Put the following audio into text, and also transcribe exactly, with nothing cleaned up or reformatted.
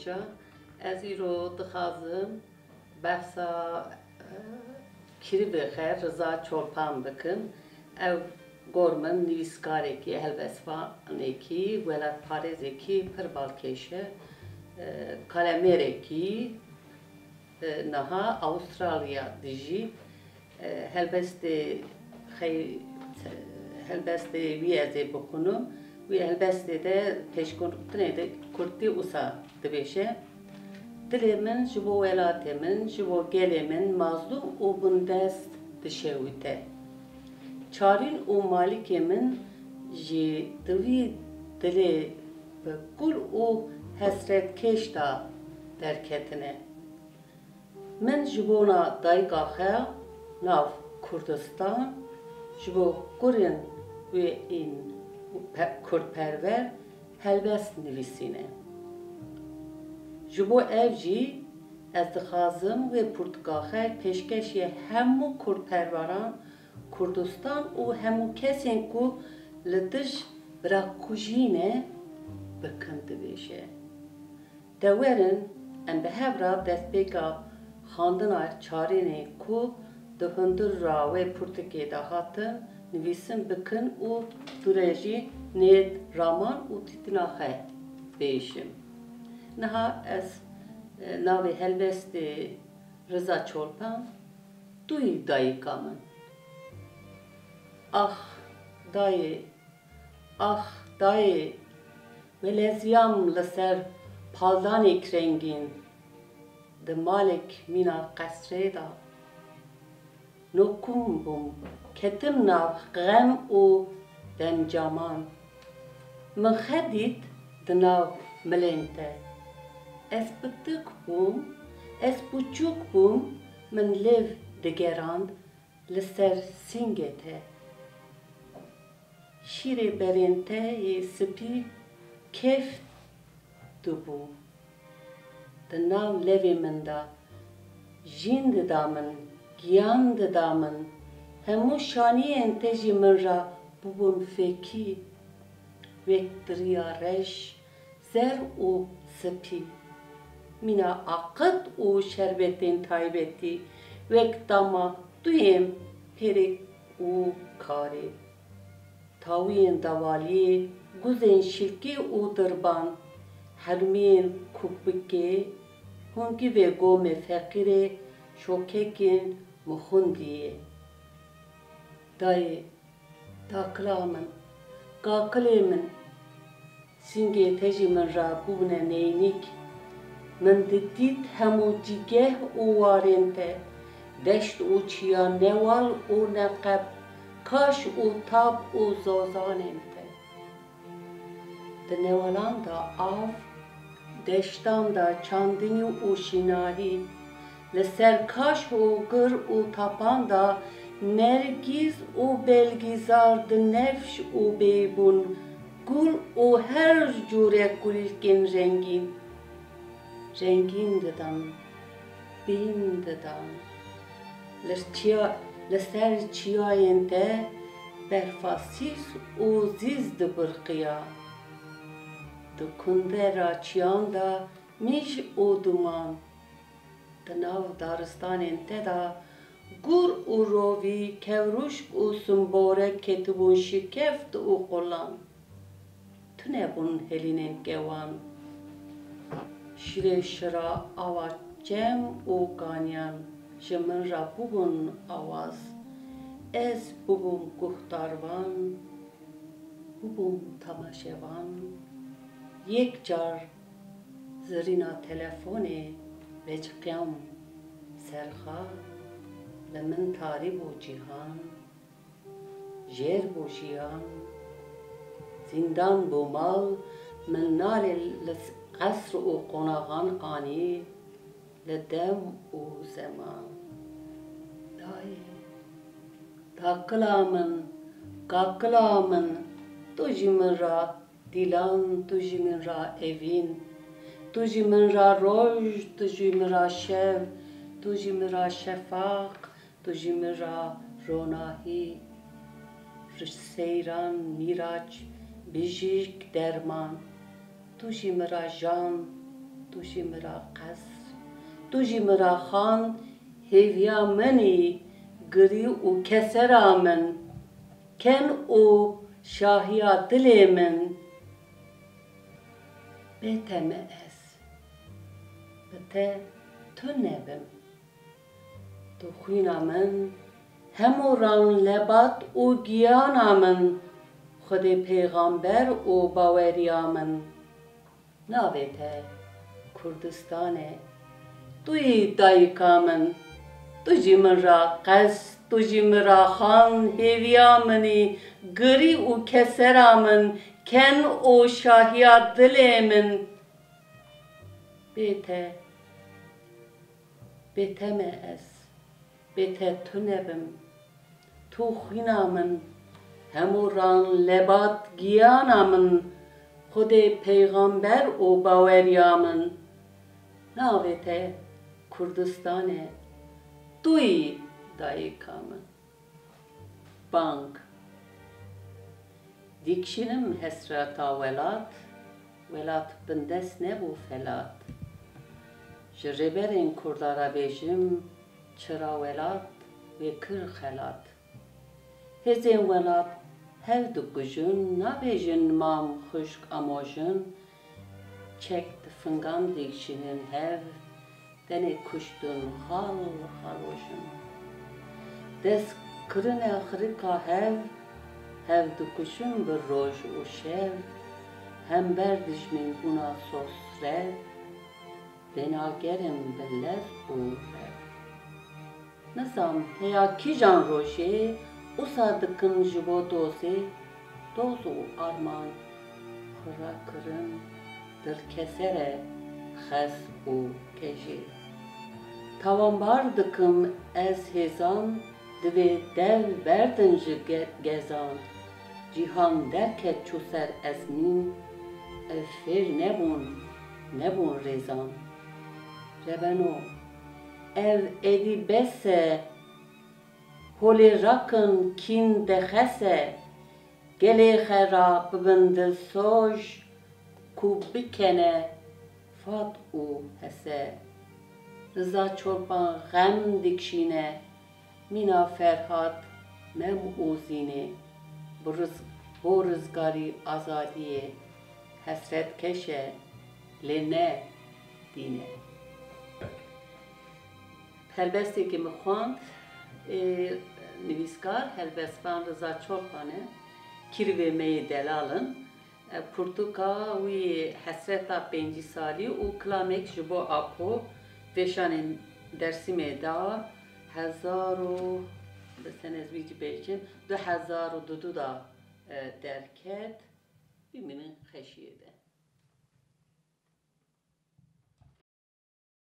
Şa, ez îro dixwazim behsa, e, kîrivê xwe Riza Çolpan bikim. Ew gor min nivîskarekî, helbestvanekî, welatparêzekî pir balkêş e. E, kalemêrekî, e, niha Avustralya dijî. E, helbestê xey-, helbestê wî ez ê bixwînim. Wî helbestê de pêşkirtinê de kurtî wisa dibêje: Dilê min ji bo welatê min, ji bo gelê min mazlûm û bindest dişewite. Çarîn û malikê min jî di vî dilê bi kul û hesretkêş de derketine. Min ji bona dayika xwe nav Kurdistan, ji bo kurên wê ên pe-, kurdperwer helbest nivîsîne. Ji bo ev jî ez dixwazim wê pirtûka xwe pêşkêşî hemû kurdperweran Kurdistan û hemû kesên ku li dij birakujî ne bikim, dibêje. De werin, em bi hev re destpêka xwendina çarînê ku di hundir re wê pirtûkê de hatin nivîsin bikin û tu re jî nêt raman û tîtina xwe bêjim. Niha ez, e, navê helbestê Riza Çolpan, Tu yî dayika min. Ax dayê, ax dayê, weleziyam li ser paldanêk rengîn, di malek mîna qesrê de. Nokum bûm, ketim nav xem û dencaman. Min xe dît di nav milên te. Ez pitik bûm, ez piçûk bûm, min lêv digerand li ser sîngê te. Şîrê berên te yê spî kêf dibû. Di nav levê min de jîn dida min, giyan dida min. Hemû şaniyên te jî min re bûbûn fêkî, wek diriya reş, zer û spî. Mîna aqit û şerbetên taybetî, wek tama tuyên pêrek û karê. Tawiyên dawaliyê, guzên şilkê û dirban, hermiyên kupikê, hûngivê gomê feqîrê, şokekên mixundiyê. Dayê, dakila min, kakilê min, sîngê te jî min re bûbûne neynik. Min didît hemû cîgeh û warên te, deşt û çiya newal û neqeb, kaş û tab û zozanên te. Di newalan de av, deştan de çandinî û şînarî, li ser kaş û gir û tapan de nergîz û belgîzar di nefş û beybûn, gul û her cûre kulîlkên rengîn. Rengîn didan, bîn didan. Li çiya-, li ser çiyayên te berfa sîs û zîz dibirqiya. Di kundera çiyan de mij û duman. Di nav daristanên te de gur û rovî, kewruşk û simborek ketibûn şikeft û qulan. Tune bûn hêlînên kewan. Şîrê şira ava çem û kaniyan ji min re bûbûn awaz. Ez bûbûm guhdarvan, bûbûm temaşevan. Yek car zirîna telefonê veciqiyam serxa, li min tarî bû cîhan. Jêr bû jiyan, zîndan bû mal, min nalê li qesr û qonaxan anî, li dem û zeman. Dayê, dakila min, kakila min, tu jî min ra dîlan, tu jî min ra evîn, tu jî min ra roj, tu jî min ra şev, tu jî min ra şefaq, Tu jî min ra ronahî, seyran, mîraç, bijîşk, derman. Tu jî min ra jan, Tu jî min ra qes, tu jî min ra xan, hêviya min î, girî û kesera min, ken û şahiya dilê min. Bê te me ez, bi te tune bim. Tu xwîna min, hemû ran lebat û giyana min, Xwedê pêxamber û baweriya min. Navê te Kurdistan e. Tu yî dayika min. Tu jî min ra qes, tu jî min ra xan, hêviya min î, girî û kesera min, ken û şahiya dilê min. Bê te, bê te me ez, bê te tune bim. Tu xwîna min, hemû ran lebat giyana min, Xwedê peyxamber û baweriya min. Navê te Kurdistan e, tu yî dayika min. Bang. Dikşînim hesreta welat, welat bindest nebû felat. Ji rêberên Kurda re bêjim, çira welat wê kir xelat. Hêzên welat hev dikujin, nabêjin mam xwişk amojin, çek di fingan dikşînin hev, tenê kuştin xal xalojin. Dest kirine xirika hev, hev dikuşin bi roj û şev, hember dijmîn bûna sos rev, venagerin bi lez û rev. Nizam heya kîjan rojê, wisa dikin ji bo dozê, doz û arman xwe rakirin, dil kesere xes û kejê. Tawanbar dikim ez hêzan, divê dev berdin ji ge-, gezan. Cîhan derket çû ser ezmîn, ev fêr nebûn, nebûn rêzan. Rebeno, ev êdî bes e, holê rakin kîn dexese, gelê xe ra bibin dilsoj, ku bikene fat û hese. Riza Çolpan xem dikşîne, mîna Ferhat, Mem û Zînê, bi riz-, bo rizgarî azadiyê, hesretkeş e, lê ne dîn e. Helbestekî min xwend, ê, nivîskar, helbestvan Riza Çolpan e, Kirvê me yê delal in. E, pirtûka wî Hesreta pêncî salî û kilamek ji bo Apo, vêşanên Dêrsimê de hezar û, bi sen ez wî jî bêjim, du hezar û dudu de, e, derket, bimînin xeşiyê de.